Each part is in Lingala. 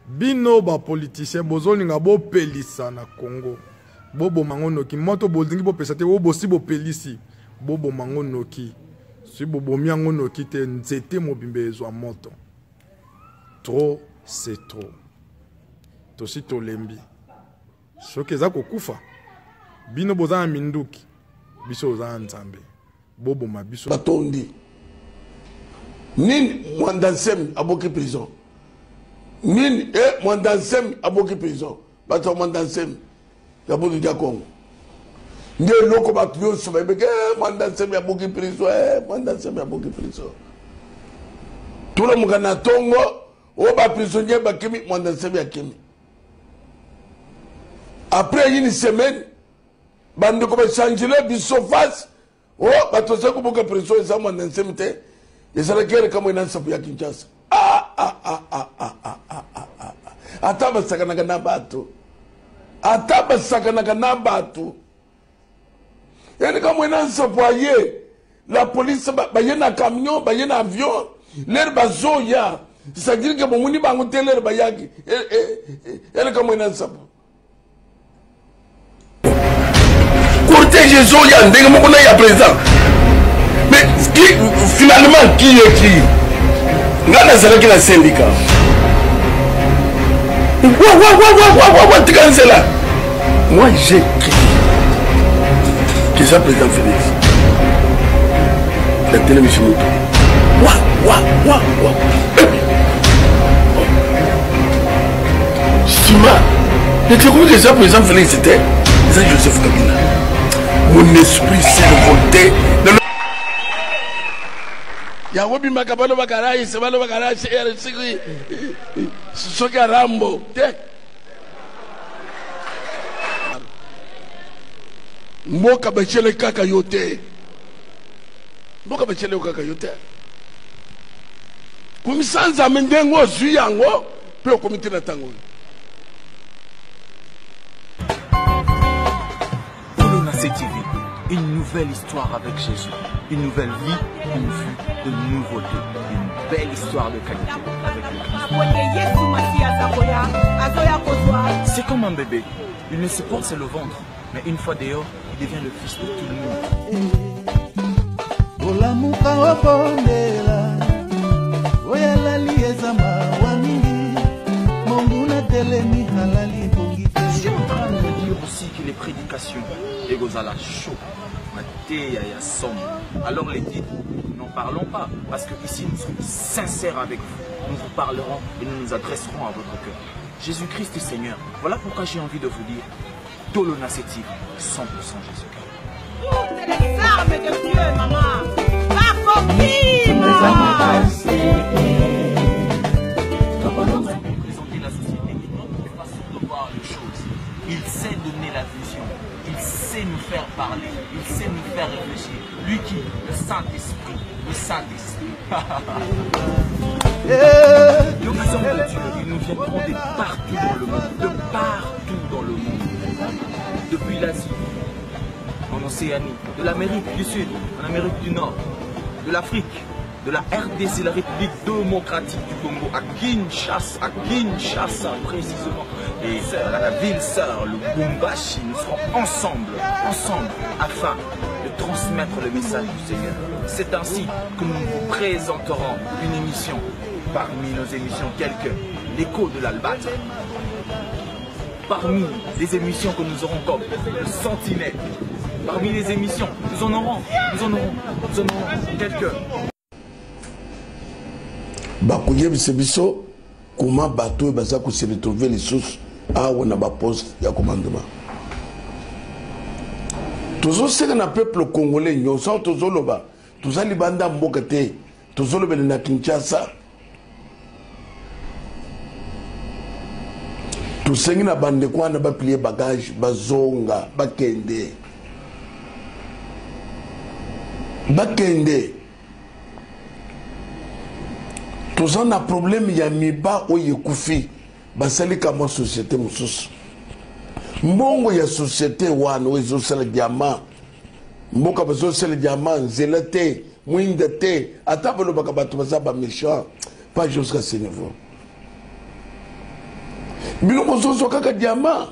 Bino ba politiciens bozolinga bopelisa na Congo. Boboma ngo noki. Moto bolingi bopesa te, bosi bopelisi. Boboma ngo noki. Soki bobomi yango noki te, nzete mobimba ezwa moto. Trop c'est trop. Tosi tolembi. Soki eza kokufa, bino boza na minduki, biso toza na Nzambe. Boboma biso. Batondi nini? Mwanda Nsemi aboki prison nini? E Mwanda Nsemi aboki prison, bato ya Mwanda Nsemi ya Bundu dia Kongo nde eloko bato nyonso bayebeke eh, Mwanda Nsemi aboki prison, eh, Mwanda Nsemi aboki prison. Tolamuka na ntongo oyo baprisonnier bakimi, Mwanda Nsemi akimi. Après une semaine, bandeko bachangele biso face o oh, bato bazali koboka prison eza Mwanda Nsemi te, ezalaki ere kamwe na nsapu ya Kinshasa. Ah, ah, ah, ah, ah, ah, ah, ah, ah. Ata basakanaka na bato, ata basakanaka na bato, ere kamwe na nsapu aye la police baye na camion, baye na avion, lere bazoya, c'est-à-dire ke bomoni bango te lere bayaki ere kamwe na nsapu. Cortège ezoya ndenge moko na ya président, mais qui finalement, qui est qui? Nga nazalaki na syndicat, wawawawawawa, tika nzela. Moi j'ai crié que ça, président Félix natelemisi moto, wa wa wa wa nsima natekomi que eza président Félix te, eza Joseph Kabila. Mon esprit s'est révolté. Yango bimaka, balobaka rais, balobaka rais soki arambo te. Mboka batiele kaka yo te, mboka batiele yo kaka yo te. Kumisa Nzambe ndenge ozwi yango mpe okomi te na ntango oyo. TV, une nouvelle histoire avec Jésus, une nouvelle vie, une vue de nouveauté, une belle histoire de qualité avec le Christ. C'est comme un bébé, il ne se porte c'est le ventre, mais une fois dehors, il devient le fils de tout le monde. Olamuka obondela oyo alali eza mawa mingi monguna telemi alali bongi te. Je suis en train de me dire aussi que les prédications ekozala chaud, mateya ya somo. Alors les titres, n'en parlons pas, parce que ici nous sommes sincères avec vous. Nous vous parlerons et nous nous adresserons à votre cœur. Jésus-Christ est Seigneur. Voilà pourquoi j'ai envie de vous dire, Tolona TV, 100% Jésus-Christ. C'est les armes de Dieu, maman. Bakokima. Présenter la société une autre façon de voir les choses. Il sait donner la vision. Il sait nous faire parler. Il sait nous faire réfléchir. Lui qui, le Saint-Esprit, le Saint-Esprit. Les hommes de Dieu, ils nous viendront de partout dans le monde, de partout dans le monde. Depuis l'Asie, en Océanie, de l'Amérique du Sud, en Amérique du Nord, de l'Afrique, de la RDC, la République démocratique du Congo, à Kinshasa, à Kinshasa précisément, et à la ville sœur, le Lubumbashi, nous serons ensemble, ensemble, afin de transmettre le message du Seigneur. C'est ainsi que nous vous présenterons une émission, parmi nos émissions telles que l'écho de l'Albâtre, parmi les émissions que nous aurons comme le Sentinelle, parmi les émissions, nous en aurons, nous en aurons, nous en aurons quelques. Bakoyebisa biso koma bato oyo baza kose retrouve lisusu awa na baposte ya commandement. Tozoseka na peuple congolais nyonso awa, tozoloba toza libanda mboka te, tozolobela na Kinshasa. Tosengi na bandeko wana baplie bagage, bazonga, bakende, bakende. Toza na problème ya miba oyo ekufi, basali kamwa société mosusu. Mbongo ya société wana oyo ezosala diamant, mboka bazosala diamant, nzela te, mwinda te. Ata balobaka bato baza baméchant, pas jusqu'à ce niveau. Bino bozozwa kaka diamant.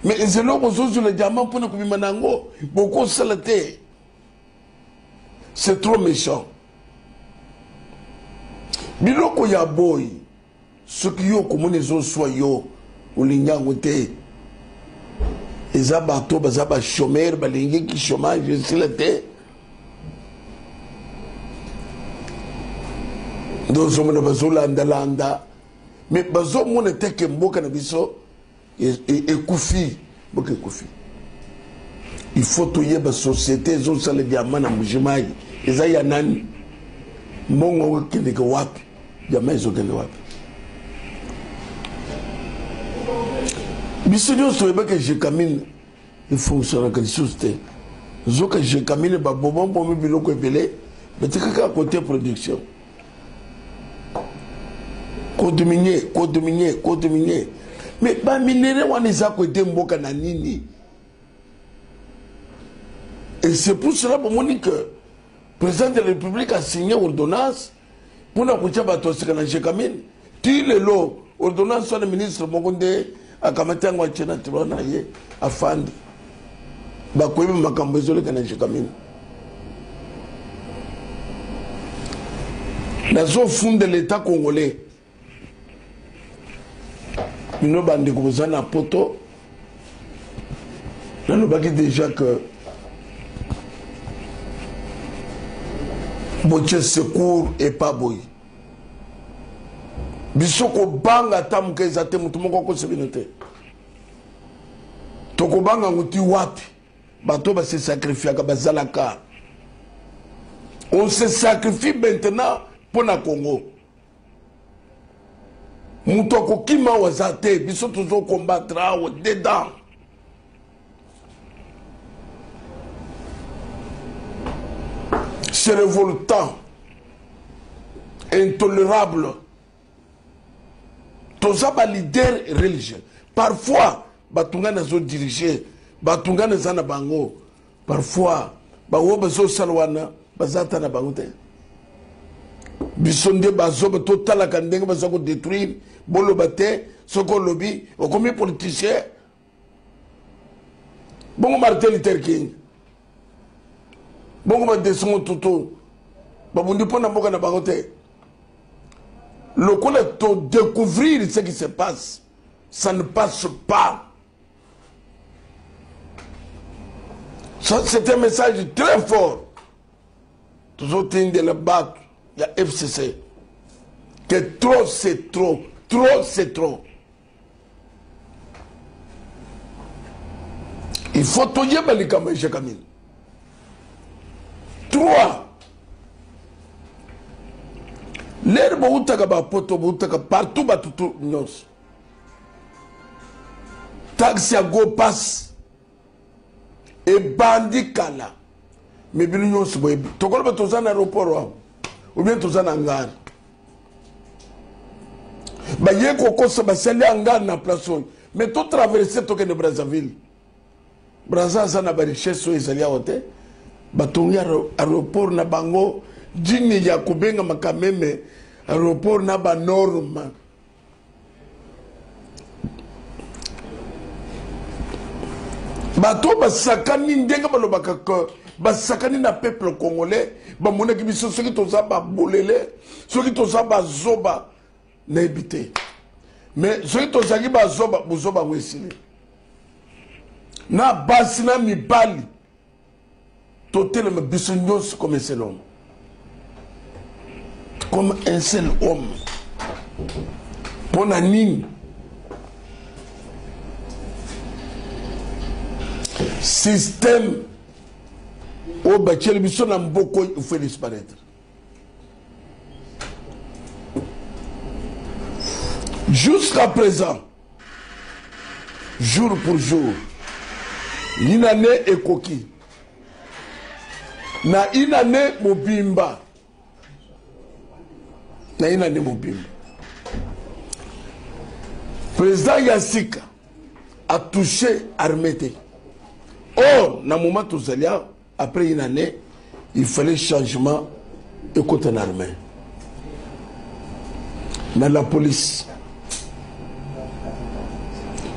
Mais nzela oyo bozozwela diamant mpona kobima na yango bokosala te. C'est trop méchant. Biloko ya boyi soki yo okomona ezoswa yo olingi yango te eza bato baza ba chômeur balingi ki chômage esila te nde ozomona bazolandalanda me bazomona te ke mboka na biso ekufi mboka ekufi il faut toyeba société ezosala diama na mbujimai eza ya nani mbongo yango ekendeke wapi diama ezokende wapi biso nyonso toyebaki jekamine efonctionnaka lisusu te nzoka jekamine babomabomi biloko ebele batikaka kote production kodomine kodomine kodomine mais baminere wana eza koede mboka na nini et c'est pour cela bomoni que président de la république a signé ordonnance mpona kotya bato ya sika na jekamine ti lelo ordonnance wana ministre moko nde akamati yango atye na tiroir na ye afandi bakoyeba makambo ezoleka na jekamine nazofunda leta congolais bino bandeko boza na poto nalobaki deja que botie secours epa boye biso kobanga ata moke eza te moto moko akosa bino te tokobanga yango ti wapi bato ba se sacrifiaka bazalaka on se sacrifie maintenant mpo na congo moto akokima awa aza te biso tozo combattre awa dedans c'est révoltant intolérable toza ba leader religieux parfois bato ngai nazo dirige bato ngai naza na bango parfois bango bazosala wana baza ata na bango te biso nde bazoba totalaka ndenge baza kodetruire boloba te soki olobi okomi politicien bongo martin luther king bongo badesmond tutu babundi mpo na mboka na bango te lokola todécouvrir ce qui se passe ça ne passe pas Ça, c'est un message très fort. Tozotindela bato ya FCC que trop c'est trop, trop c'est trop. Il faut toyeba likambo ya Gécamine. Trois. Lere boutaka ba poto boutaka partout bato nyonso. Taxe ya go pass ebandi kala me bino nyonso boyebi tokoloba toza na aéroport awa ou bien toza na ngari baye kokosa basali hangar na place oyo mais totraverse tokende brazzaville braza aza na barichesse oyo ezali awa te batongi aéroport na bango digne ya kobengama kameme aéroport na banorme bato basakani ndenge balobaka ke basakani na peuple congolais bamonaki biso soki toza babolele soki toza bazoba nayebi te mais soki tozalaki bazoba bozoba yango esili na basi na mibali totelema biso nyonso comme un seul homme comme un seul homme mpo na nini système oyo batieli biso na mboko il faut disparaître jusqu'à présent jour pour jour une année ekoki na une année mobimba na une année mobimba président ya sika atouche armée te or na moment tozali awa après une année il fallait changement ekota na armée na la police.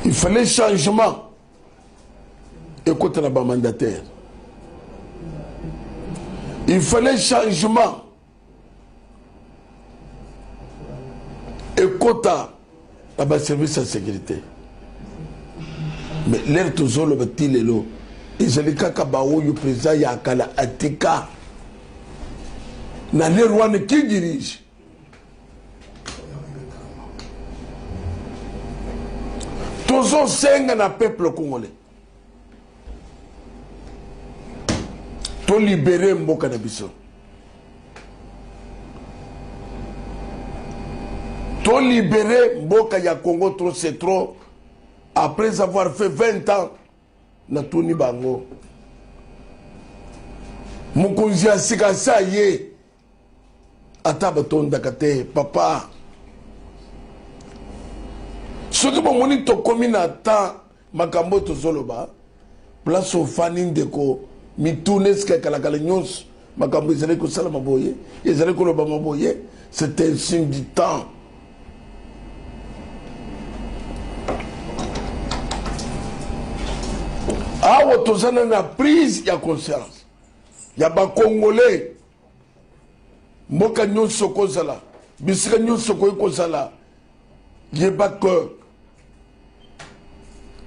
Il fallait changement ekota na bamandataire. Il fallait changement ekota na baservice ya sécurité. Mais lere tozoloba ti lelo ezali kaka baoyo président ya kala atika na lere wana qui dirige. Tozosenga na peuple congolais tolibere mboka na biso, tolibere mboka ya Congo. Trop c'est trop. Après avoir fait 20 ans, natuni bango, mokonzi ya sika sa ye ata batondaka te. Papa, soki bomoni tokomi na temps makambo tozoloba, place ofandi ndeko, mituna esika ekalakala nyonso makambo ezali kosalama boye, ezali kolobama boye, c'est un signe du temps. Awa toza na prise ya conscience ya bakongolais. Mboka nyonso kozala, bisika nyonso koki kozala, yeba ke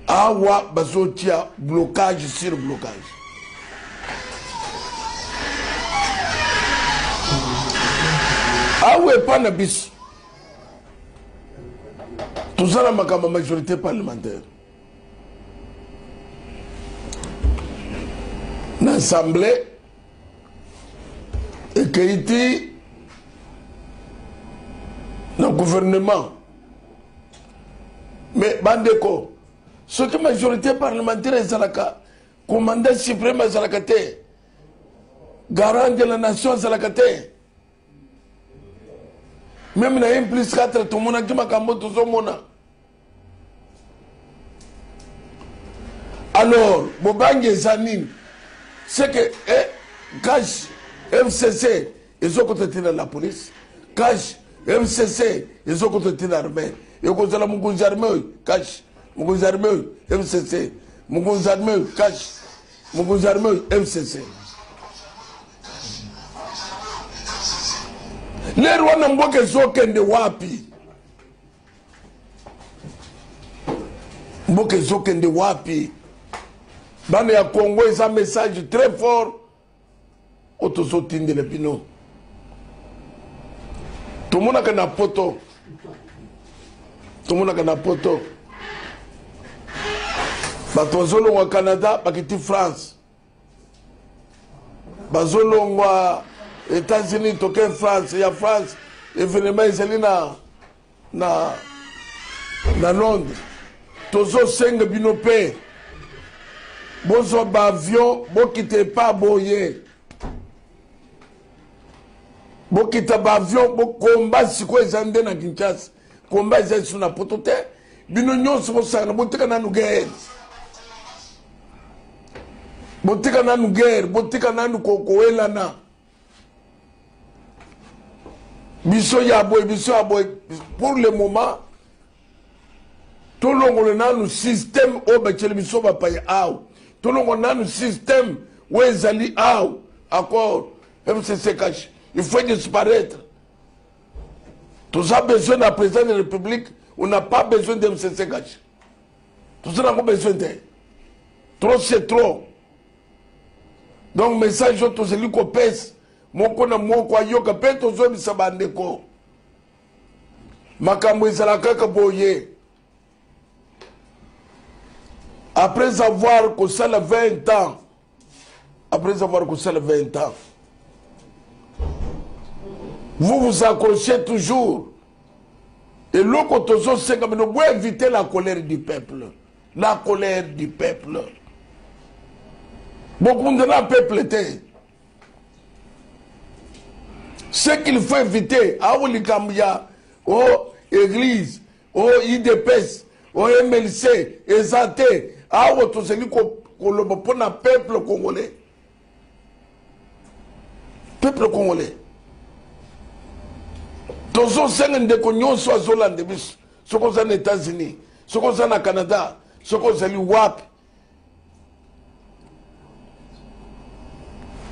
awa bazotia blocage sur blocage. Awa epa na biso toza na makambo ya majorité parlementaire na assemblée ekei ti na gouvernement. Mais bandeko, soki majorité parlementaire ezalaka, commandant suprême azalaka te, garant de la nation azalaka te. Même na 1 plus 4 tomonaki makambo tozomona. Alors bobangi eza nini? C'est que cash FCC ezokota te na la police, cash FCC ezokota te na armée. Ekozala mokonzi armée oyo cash, mokonzi armée oyo FCC, mokonzi armée oyo cash, mokonzi armée oyo FCC. Lero wana mboka ezokende wapi? Mboka ezokende wapi? Bana ya Congo, eza message très fort oyo tozotindela bino. Tomonaka na poto, tomonaka na poto bato bazolongwa Canada bakiti France, bazolongwa États-Unis toke France, ya France événement ezali na Londres. Tozosenga bino mpe bozwa baavion, bokita epa boye, bokita baavion, bokomba. Sikoyo eza nde na Kinshasa, komba eza lisusu na poto te. Bino nyonso bosangana, botika nanu guerre, botika nanu guerre, botika nanu kowelana, biso ya boye, biso ya boye. Pour le moment tolongola nanu système oyo batieli biso bapaya awa, tolongola nanu système oyo ezali awa. Accord FCC cash, il faut disparaître. Toza besoin na président de la République, on n'a pas besoin de FCC cash, toza nango besoin te. Trop c'est trop. Donc message oyo tozali kopesa, moko na moko ayoka mpe. Tozoyebisa bandeko, makambo ezala kaka boye. Après avoir kosala 20 ans, après avoir kosala 20 ans, vous vous accrochez toujours. Eloko tozosenga bino, boéviter la colère du peuple, la colère du peuple. Bokundela peuple te. Ce qu'il faut éviter awo, likambo ya o église, o UDPS, o MLC eza te. Awa tozali koloba mpona peuple congolais. Peuple congolais, tozosenga ndeko nyonso azolanda biso, soki oza na États-Unis. Soki oza na Canada, soki ozali wapi,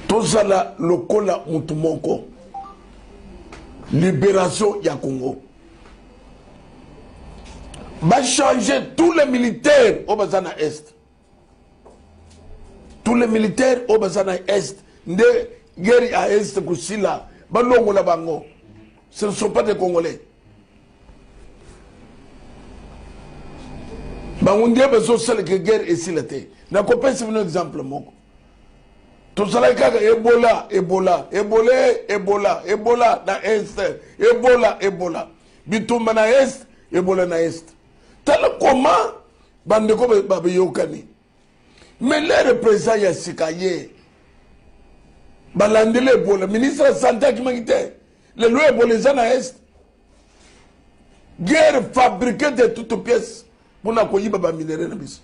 tozala lokola mutu moko. Liberation ya Congo. Ba changer tous les militaires oyo baza na Est. Tous les militaires oyo baza na Est nde guerre ya Est kosila, balongola bango. Ce ne sont pas des Congolais. Bango nde bazosala ke guerre esila te. Nakopesa bino exemple moko. Tozalaki kaka Ebola, Ebola, Ebola, Ebola, Ebola na Est, Ebola, Ebola. Bitumba na Est, Ebola na Est. Tala comment bandeko bayokani. Mais leur président ya sika ye balandeli Ebola, ministre ya santé akimaki te. Lelo Ebola eza na Est. Guerre fabriquée de toutes pièces mpona koyiba ba minerais na biso.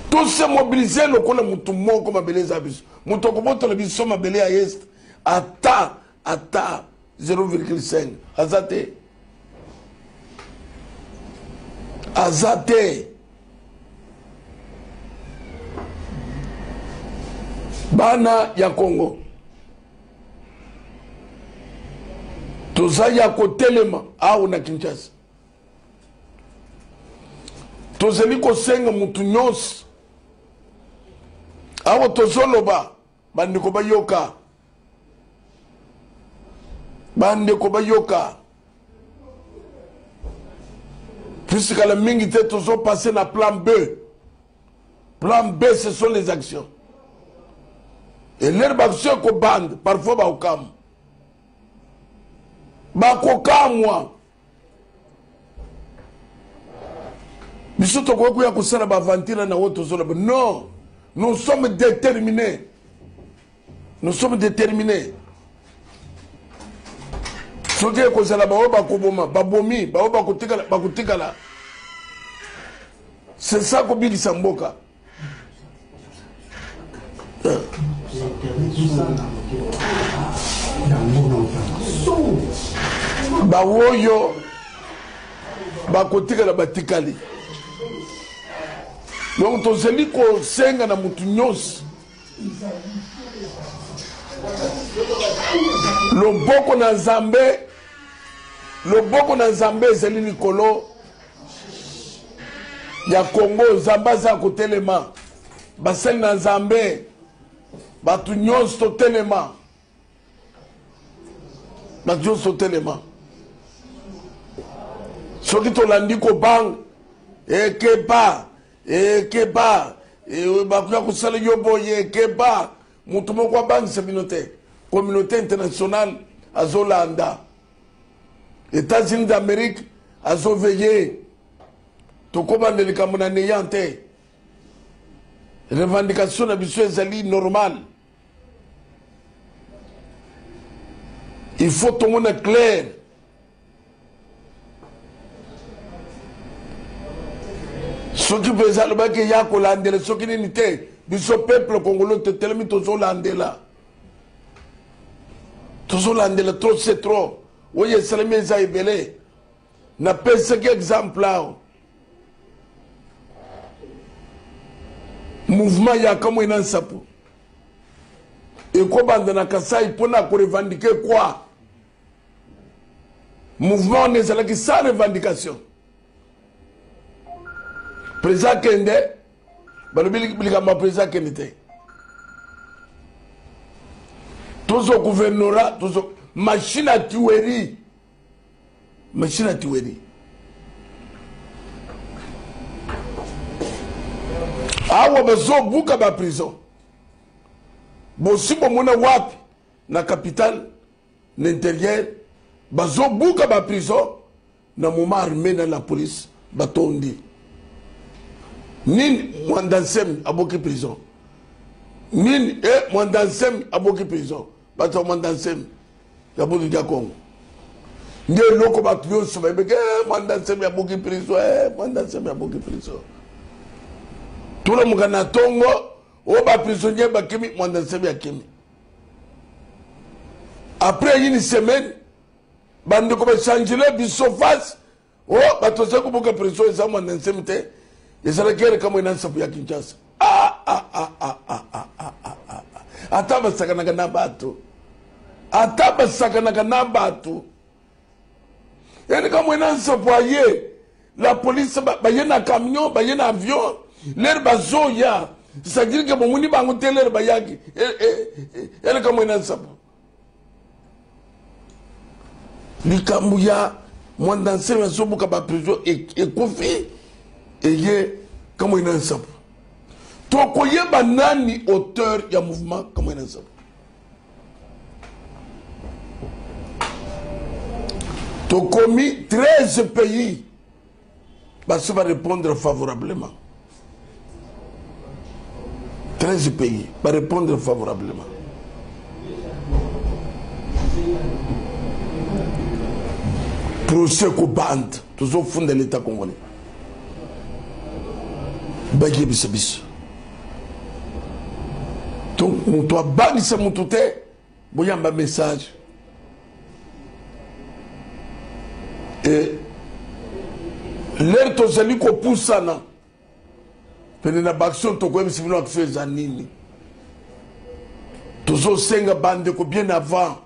Tose mobiliser lokola motu moko, mabele eza biso. Moto akobotola biso mabele ya Est ata ata 0,5 aza te. Aza te. Bana ya Congo toza ya kotelema awa na Kinshasa. Tozali kosenga mutu nyonso awa, tozoloba bandeko bayoka, bandeko bayoka, puisque kala mingi te tozo passer na plan B. Plan B, ce sont les actions. Et leur action ekobanda parfois bakokamwa, bakokamwa. Biso tokoki koya kosala baaventure na oyo tozoloba. Non, nous sommes déterminés, nous sommes déterminés. Soki ekozala baoyo bakoboma babomi, baoyo bakotikala bakotikala. C'est ça kobikisa mboka. Baoyo bakotikala batikali. Donc tozali kosenga na mutu nyonso loboko na Nzambe, loboko na Nzambe ezali likolo ya Congo. Nzambe aza kotelema, basali na Nzambe, bato nyonso totelema, bato nyonso totelema. Soki tolandi kobanga ekeba ekeba, bakoya kosala yo boye, ekeba. Moto moko abangisa bino te. Communauté internationale azolanda, États-Unis d'Amérique azoveye. Tokobanda likambo na neyan te. Revendication na biso ezali normal. Il faut tomona clair. Soki mpenza alobaki ya kolandela soki nini te, biso peuple congolais totelemi, tozolandela, tozolandela. Trop c'est trop. Oyo esalemi eza ebele. Napesaki exemple awa, mouvement ya Kamwina Nsapu ekobanda na Kasai mpona korevendike quoi. Mouvement wana ezalaki sans revendication. Président akende, balobi likambo ya président akende te. Tozo gouvernorat, tozo machine à tuerie, machine à tuerie. Awa bazobuka ba prison, bosi bomona wapi na capitale, na intérieur bazobuka ba prison na moment armé na la police batondi nini. Mwanda Nsemi aboki prison nini? E Mwanda Nsemi aboki prison, bato ya Mwanda Nsemi ya Bundu dia Congo nde eloko bato nyonso bayebeke. Mwanda Nsemi aboki prison, Mwanda Nsemi aboki prison. Tolamuka na ntongo oyo baprisonnier bakimi, Mwanda Nsemi akimi. Après une semaine, Bandeko bachangele biso face. Oh, bato bazali koboka pression eza mwanda nsemi te. Ezalaki ere kamwe na nsapu ya Kinshasa. Ah, ah, ah, ah, ah, ah, ah, ah, ah. Ata basakanaka na bato. Ata basakanaka na bato. Ere kamwe na nsapu aye. La police baye na camion, baye na avion. Lere bazoya. C'est-à-dire que bomoni bango te lere bayaki. Ere kamwe na nsapu. Likambo ya Mwanda Nsemi azobuka ba prison ekufi eye Kamwina Nsapu. Tokoyeba nani auteur ya mouvement Kamwina Nsapu. Tokomi 13 pays baso ba répondre favorablement. 13 pays ba répondre favorablement. Procès kobanda tozofunda l'État congolais bayebisa biso. Donc moto abangisa moto te, boyamba message. Et l'heure tozali kopusana pene na baaction, tokoyebisa bino action eza nini. Tozosenga bandeko bien avant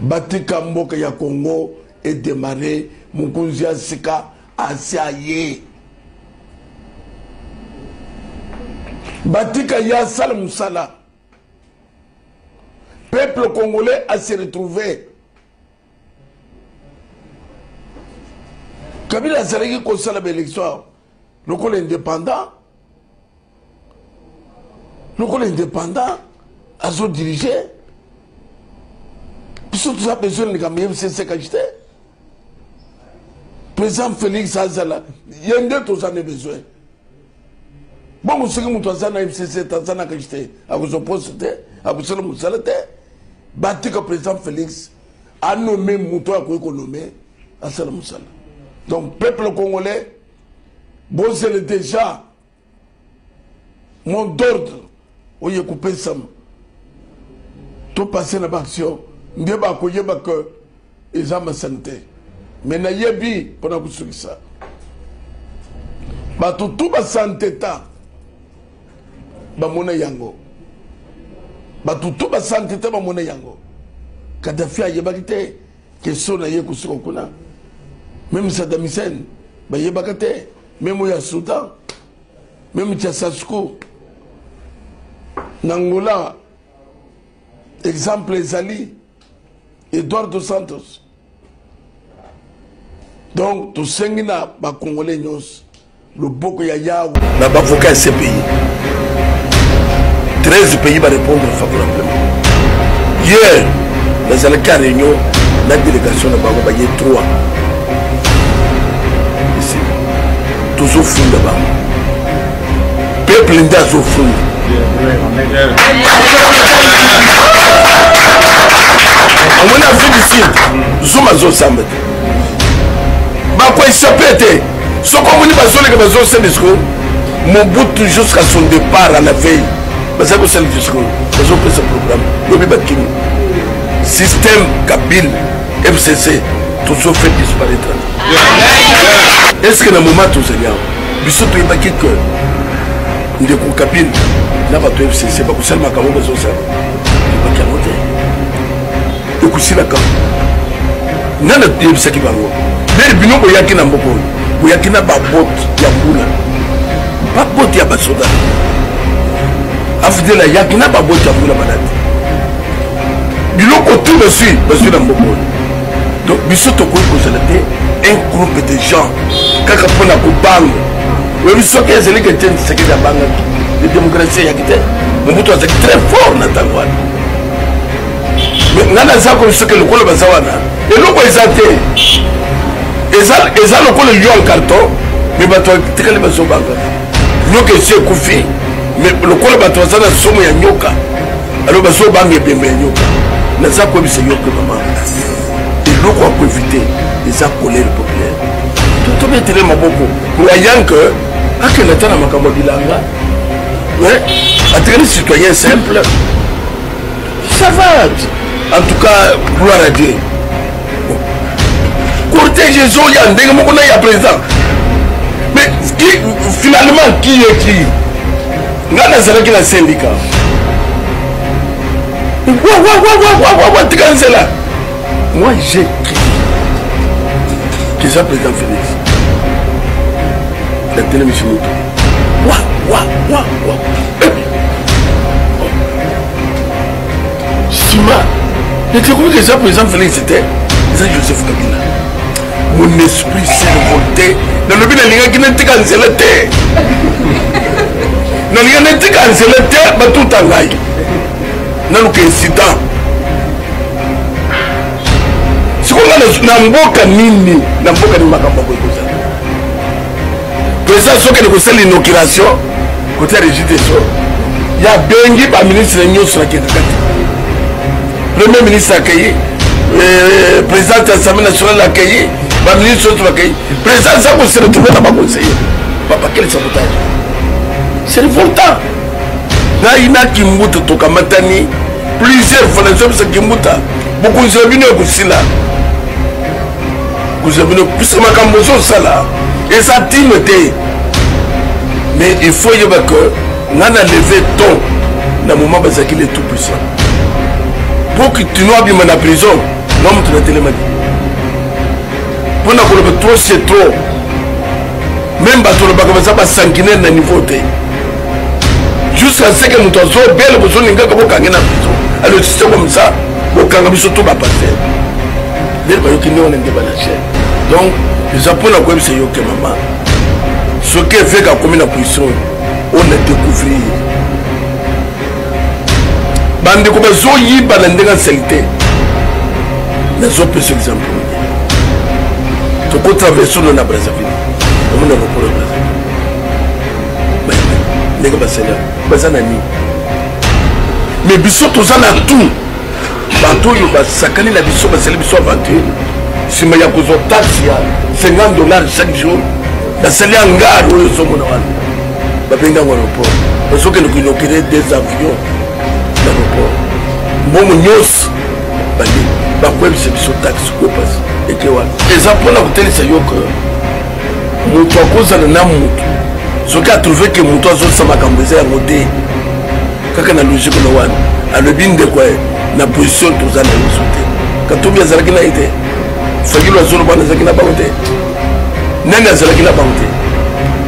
batika mboka ya Congo edemare. Mokonzi ya sika asi aye, batika ye asala mosala. Peuple congolais a se retrouvé. Kabila azalaki kosala baélection lokola indépendant, lokola indépendant azodirige biso. Toza besoin na likambo ye FCC te. Président Félix azala ye nde toza na besoin. Bongo soki moto aza na FCC te, aza na kashi te, akozwa poste te, akosala mosala te. Batika président Félix anome moto oyo akoki konome, asala mosala. Donc peuple congolais, bozele déjà mot d'ordre oyo ekopesama. Topase na baaction nde bakoyeba ke eza masani te. Me nayebi mpona kosukisa bato tu basanteta bamona yango, bato tu basanteta bamona yango. Kadhafi ayebaki te question na ye kosuka kuna. Même Saddam Hussein bayebaka te, même oyo ya Soudan, même Ceausescu na Angola. Exemple ezali Eduardo Santos. Donc tosengi na bakongolais nyonso loboko ya Yawe na bavoka ya CPI. 13 pays barépondre favorablement. Hier nazalaki ya réunion na délégation na bango, baye 3. Tozofunda bango, peuple nde azofunda. Omoni Afrique du Sud, Zuma azosamba te, bakoechappe te. Soki omoni bazoleka bazosala discours, Mobutu jusqu'à son départ, à la veille bazali kosala discours, bazopesa programme. Lobi bakimi. Système Kabila FCC tozo fait disparaître. Est ce que na moment tozali awa, biso toyebaki que ndeko Kabila na bato FCC bakosala makambo bazosala? Toyebaki yango te. Ekosilaka nani ayebisaki bango? Bere bino boyaki na mboka oyo, boyaki na babote ya mbula, babote ya basoda. Afidele ayaki na babote ya mbula, balati biloko tu bazwi, bazwi na mboka oyo. Donc biso tokoki kozala te un groupe de gens kaka mpona kobanga. Oyebi soki ezali ke Etienne Tshisekedi abangaki le démocratie eyaki te. Mobutu azalaki très fort na ntango wana. Mais ngai naza koyebi soki lokola baza wana, eloko eza te, eza lokola lion en carton. Mais bato batikali bazobanga nyoka esi ekufi. Mais lokola bato baza na somo ya nyoka, alors bazobanga ebembe ya nyoka. Naza koyebisa yo ke mama, eloko ya koevite eza colère populaire. Tobetele maboko croyant que akende ata na makambo ya bilanga, atikali citoyen simple, ça va. En tout cas, gloire à Dieu. Cortège ezoya ndenge moko na ya président. Mais qui, finalement, qui est qui? Nga nazalaki na syndicat. Wa wa wa wa wa wa wa tika nzela. Moi j'ai crié. Que ça président Félix. La télévision moto. Wa wa wa wa. Nsima natekomi ke eza président Félix te, eza Joseph Kabila. Mon esprit s'est révolté. Nalobi nalingaki natika nzela te, nalinga natika nzela te, batuta ngai naluka incident. Sikoyo nga na mboka nini, na mboka nini makambo akoki kozala? Président soki kosala inauguration kote ya régie des eaux, ya bengi baministre nyonso na kenda kati, premier ministre akei, président ya Assemblée nationale akei, baministre nyonso bakei, président aza kose retrouve na baconseiller. Papa, quel sabotage! C'est révoltant. Ngai na Kimbuta tokamatani plusieurs fois, nazobisa Kimbuta, bokonzi na bino ekosila, kozwa bino, puisque makambo ozosala eza ntino te. Mais il faut yeba que nga na leve ton na moment bazalaki le tout puissant pour que tino abima na prison. Nga moto natelemaki mpo na koloba trop c'est trop. Même bato olobaka baza basanguinaire na niveau te, jusqu'à ce que moto azobele, bozolingaka bokange na prison. Alors c'est comme ça, bokanga biso to bapasteur ndenge bayoki nde wana nde balache. Donc eza mpona koyebisa yo ke mama, soki eveke akomi na position oyo na découvrir bandeko bazoyiba na ndenge asali te, nazopesa exemple, tokotraverse ono na Brazzaville, omona lokolo ya Brazzaville ndenge basali, baza na nini? Mais biso toza na tout. Bato oyo basakani na biso, basali biso aventure, nsima ya kozwa taxe ya 50 $ chaque jour, basali hangar oyo ozomona wana, babengi yango aéroport. Bazokende koinaugurer des avions na aéroport, mbongo nyonso bali bakoyebisa biso taxe kopasi eke wana. Eza mpona kotelisa yo ke moto akozala na moto soki atrouve ke moto azosala makambo eza yango te, kaka na logique na wana alobi ndeko na position toza na biso te. Katumbi azalaki na ye te, Fayulu azoloba wana azalaki na bango te, nani azalaki na bango te?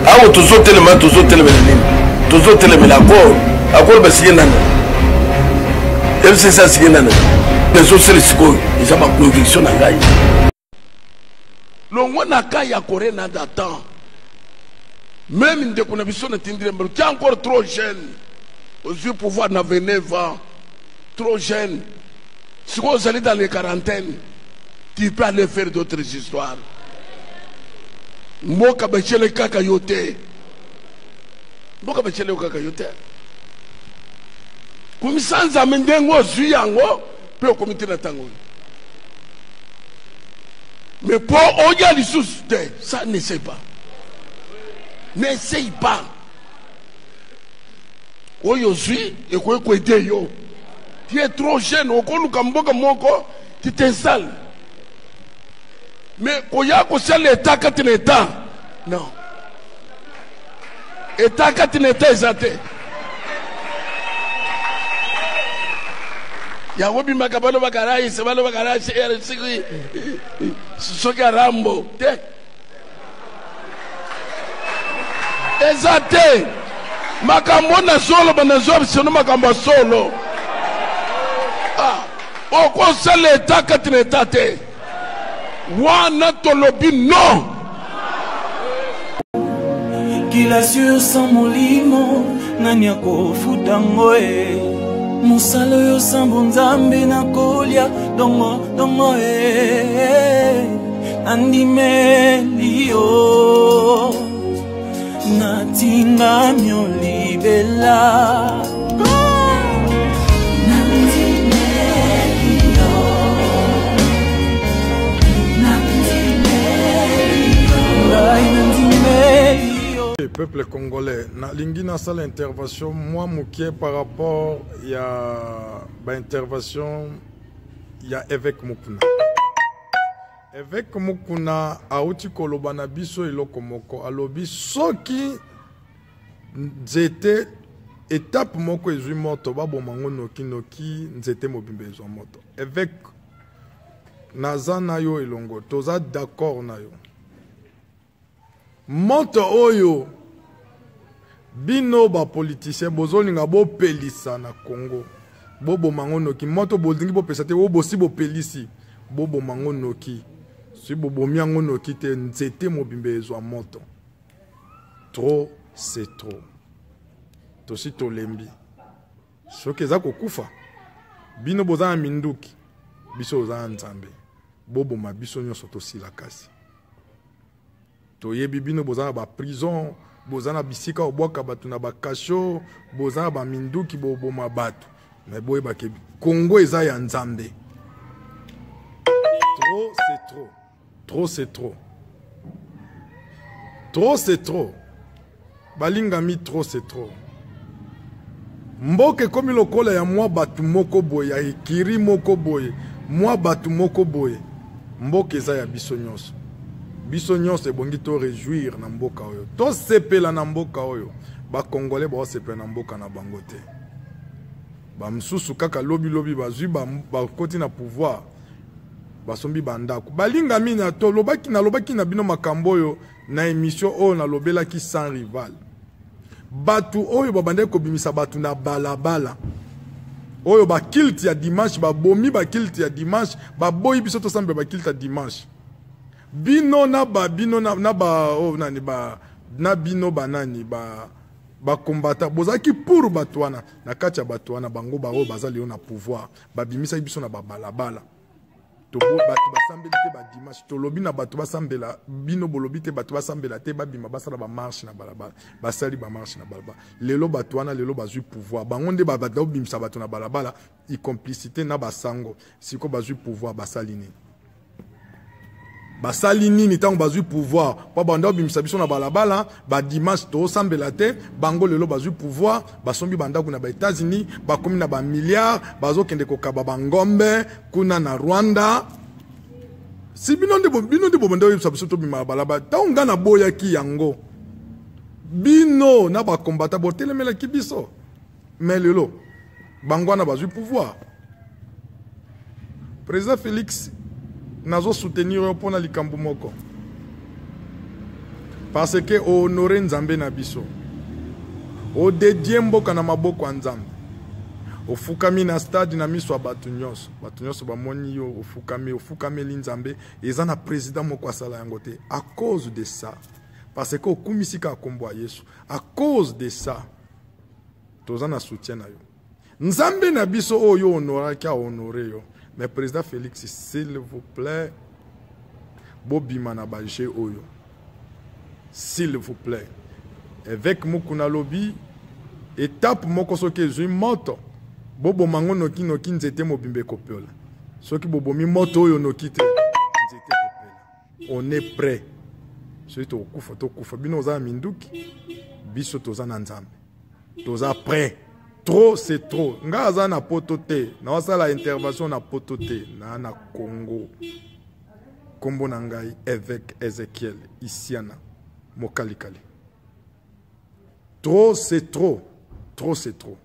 Awa tozotelema, tozotelemela nini? Tozotelemela accord. Accord basinye nani? FCC asinye nani? Ezosala sikoyo eza baconviction na ngai. Longwa na ka ya Corée na Datan, même ndeko na biso natindile mbalo, tu es encore trop jeune, ozwi pouvoir na 29 ans, trop jeune. Sikoyo ozali dans les quarantaines, tu peux aller faire d'autres histoires. Mboka batiele kaka yo te, mboka batiele yo kaka yo te. Kumisa Nzambe ndenge ozwi yango mpe okomi te na ntango oyo. Mais mpo oya lisusu te, ça, n'essaye pas, n'essaye pas. Oyo ozwi ekoki koaider yo. Tu es trop jeune, okoluka mboka moko, tu t'installes. Mais koya kosala état kati na état, non, état kati na état eza te. Yango bimaka, balobaka rais, balobaka rais soki arambo te, eza te. Makambo nazoloba, nazwa bisono makambo ya solo. Ah, okosala état kati na état te, wana tolobi non. Kila sur sans molimo, nani akofuta ngo e mosala oyo sambo Nzambe nakolia dongo dongo e nandimeli yo natingami olibela. Nandimeli yo, nandimeli yo, ngai nandimeli yo. Peuple congolais, nalingi nasala intervention mwa moke par rapport ya baintervention. ya Évêque Mukuna. Évêque Mukuna auti koloba na biso eloko moko, alobi soki nzete etape moko ezwi moto, baboma yango noki noki, nzete mobimba ezwa moto. Évêque, naza na yo elongo, toza d'accord na yo. Moto oyo bino ba politiciens bozolinga bopelisa na Congo, boboma yango noki. Moto bolingi bopesa te, oyo bosi bopelisi, boboma yango noki. Soki bobomi yango noki te, nzete mobimba ezwa moto. Trop c'est trop, tosi tolembi. Soki eza kokufa, bino boza na minduki, biso toza na Nzambe, boboma biso nyonso tosila. Kasi toyebi bino boza na baprison, boza na bisika obwaka bato na bakasho, boza na baminduki, boboma bato. Me boyebake Congo eza ya Nzambe. Trop c'est trop, trop c'est trop, trop c'est trop, balingami, trop c'est trop. Mboka ekomi lokola ya mwa bato moko boye, ya ekiri moko boye, mwa bato moko boye. Mboka eza ya biso nyonso. Biso nyonso ebongi to réjouir na mboka oyo, tosepela na mboka oyo. Bakongolais baosepela na mboka na bango te. Bamosusu kaka lobilobi bazwi, bakoti na pouvoir, basombi bandako. Balingami, na tolobaki, nalobaki na bino makambo oyo na émission oyo nalobelaki sans rival. Bato oyo babandaki kobimisa bato na balabala, oyo baculte ya dimanche, babomi baculte ya dimanche, baboyi biso tosambela baculte ya dimanche. Bino na ba bino na ba oyo nani ba na bino banani ba bakombata, bozalaki pour bato wana. Na kati ya bato wana, bango baoyo baza lelo na pouvoir, babimisaki biso na babalabala. Bato basambeli te badimanche. Tolobi na bato basambela, bino bolobi te bato basambela te, babima basala bamarche na balabala. Basali bamarche na balabala. Lelo bato wana lelo bazwi pouvoir, bango nde babanda kobimisa bato na balabala, complicité na basango. Sikoyo bazwi pouvoir, basali nini? Basali nini ntango bazwi pouvoir? Mpo banda obimisa biso na balabala badimanche, tosambela te. Bango lelo bazwi pouvoir, basombi bandako na baÉtats-Unis, bakomi na bamilliard, bazokende kokaba bangombe kuna na Rwanda. Si bino nde bobanda oyebisa biso tobima na balabala, ntango ngai naboyaki yango, bino na bakombata botelemelaki biso. Mais lelo bango wana bazwi pouvoir. Président Félix, nazosoutenir yo mpona likambo moko, parce que ohonore Nzambe na biso, odedie mboka na maboko ya Nzambe. Ofukami na stade na miso ya bato nyonso, bato nyonso bamoni yo ofukami, ofukameli Nzambe. Eza na président moko asala yango te. À cause de ça, parce que okumisi kaka nkombo ya Yesu, à cause de ça toza na soutien na yo. Nzambe na biso oyo honoraki ahonore yo. Mais président Félix, s'il vous plaît, bobima na bajeu oyo, s'il vous plaît. Évêque Mukuna alobi etape moko soki ezwi moto, boboma yango noki noki, nzete mobimba ekopela. Soki bobomi moto oyo noki te, nzete ekopela. On est prêt. Soki tokokufa, tokufa. Bino oza na minduki, biso toza na Nzambe, toza prêt. Trop c'est trop. Nga aza na poto te, naosala intervention na poto te, na Congo. Nkombo na ngai évêque Ezekiel Isiana Mokalikali. Trop c'est trop, trop c'est trop.